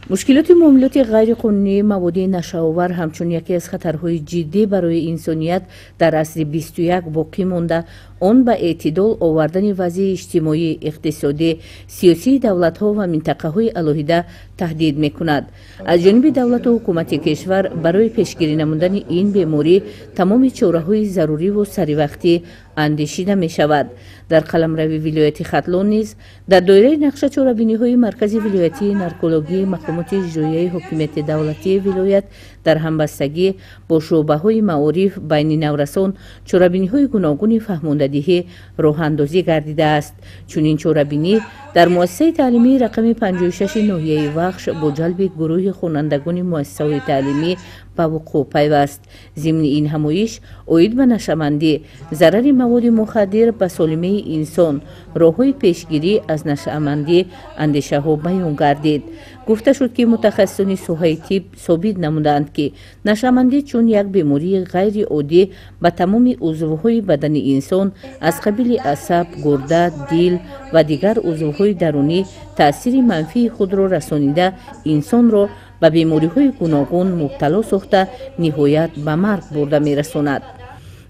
Мушкилоти муомилоти ғайриқонунии маводи нашъаовар ҳамчун яке аз хатарҳои ҷиддӣ барои инсоният дар асри 21 боқӣ монда, он ба эътидол овардани вазъи иҷтимоӣ, иқтисодӣ, сиёсии давлатҳо ва минтақаҳои алоҳида таҳдид мекунад. Аз ҷониби давлату ҳукумати кишвар барои пешгирӣ намудани ин беморӣ тамоми чораҳои заруриву саривақтӣ андешида мешавад. Дар қаламрави вилояти Хатлон низ дар доираи нақша чорабиниҳои Маркази вилоятии наркологии мақомоти иҷроияи ҳокимияти давлатии вилоят дар ҳамбастагӣ бо шӯъбаҳои маориф байни наврасон чорабиниҳои гуногуни фаҳмондадиҳӣ роҳандозӣ гардидааст. Чунин чорабинӣ дар муассисаи таълимии рақами 56 ноҳияи Вахш бо ҷалби гурӯҳи хонандагони муассисаҳои таълимӣ ба вуқӯъ пайваст. Зимни ин ҳамоиш оид ба нашъамандӣ, зарари маводи мухаддир ба солимии инсон, роҳҳои пешгирӣ аз нашъамандӣ андешаҳо баён гардид. Гуфта шуд, ки мутахассисони соҳаи тиб собит намуданд, ки нашъамандӣ чун як бемории ғайриоддӣ ба тамоми узвҳои бадани инсон аз қабили асаб, гурда, дил ва дигар узвҳои дарунӣ таъсири манфии худро расонида, инсонро ба бемориҳои гуногун мубтало сохта, ниҳоят ба марг бурда мерасонад.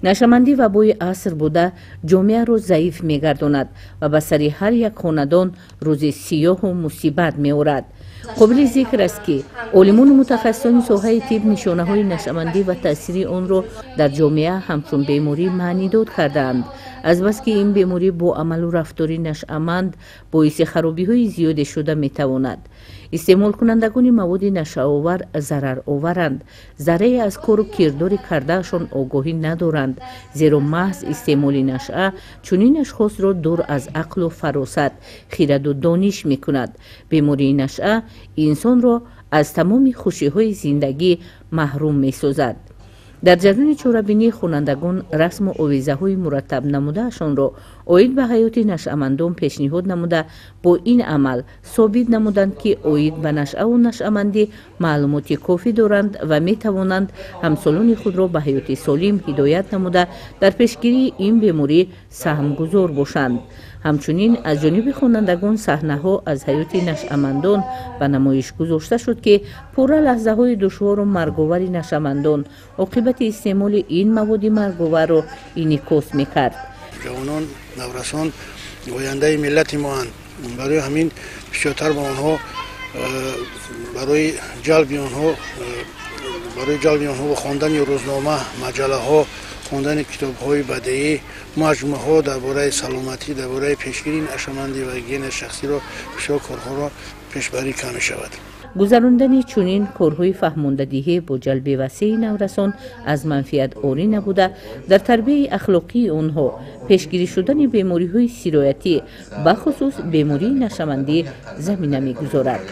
Нашъамандӣ вабои аср буда, ҷомеаро заиф мегардонад ва ба сари ҳар як хонадон рӯзи сиёҳу мусибат меорад. Қобили зикр аст, ки олимону мутахассисони соҳаи тиб нишонаҳои нашъамандӣ ва таъсири онро дар ҷомеа ҳамчун беморӣ маънидод кардаанд. Азбаски ин беморӣ бо амалу рафтори нашъаманд боиси харобиҳои зиёде шуда метавонад. Истеъмолкунандагони маводи нашъаовар зарароваранд, заррае аз кору кирдори кардаашон огоҳӣ надоранд, зеро маҳз истеъмоли нашъа чунин ашхосро дур аз ақлу фаросат, хираду дониш мекунад. Бемории нашъа инсонро аз тамоми хушиҳои зиндагӣ маҳрум месозад. Дар ҷараёни чорабинӣ хонандагон расму овезаҳои мураттаб намудаашонро оид ба ҳаёти нашъамандон пешниҳод намуда, бо ин амал собит намуданд, ки оид ба нашъаву нашъамандӣ маълумоти кофӣ доранд ва метавонанд ҳамсолони худро ба ҳаёти солим ҳидоят намуда, дар пешгирии ин беморӣ саҳмгузор бошанд. Ҳамчунин аз ҷониби хонандагон саҳнаҳо аз ҳаёти нашъамандон ба намоиш гузошта шуд, ки пурра лаҳзаҳои душвору марговари нашъамандон, оқибати истеъмоли ин маводи марговарро инъикос мекард. Ҷавонон, наврасон ояндаи миллати моанд. Барои ҳамин бисёртар ба онҳо, барои ҷалби онҳо ба хондани рӯзнома, маҷаллаҳо, хондани китобҳои бадеӣ, маҷмӯаҳо дар бораи саломатӣ, дар бораи пешгирии нашъамандӣ ва гигиенаи шахсиро бисёр корҳоро пешбарӣ кам мешавад. Гузарондани чунин корҳои фаҳмондадиҳӣ бо ҷалби васеи наврасон аз манфиат орӣ набуда, дар тарбияи ахлоқии онҳо, пешгирӣ шудани бемориҳои сироятӣ, бахусус бемории нашъамандӣ замина мегузорад.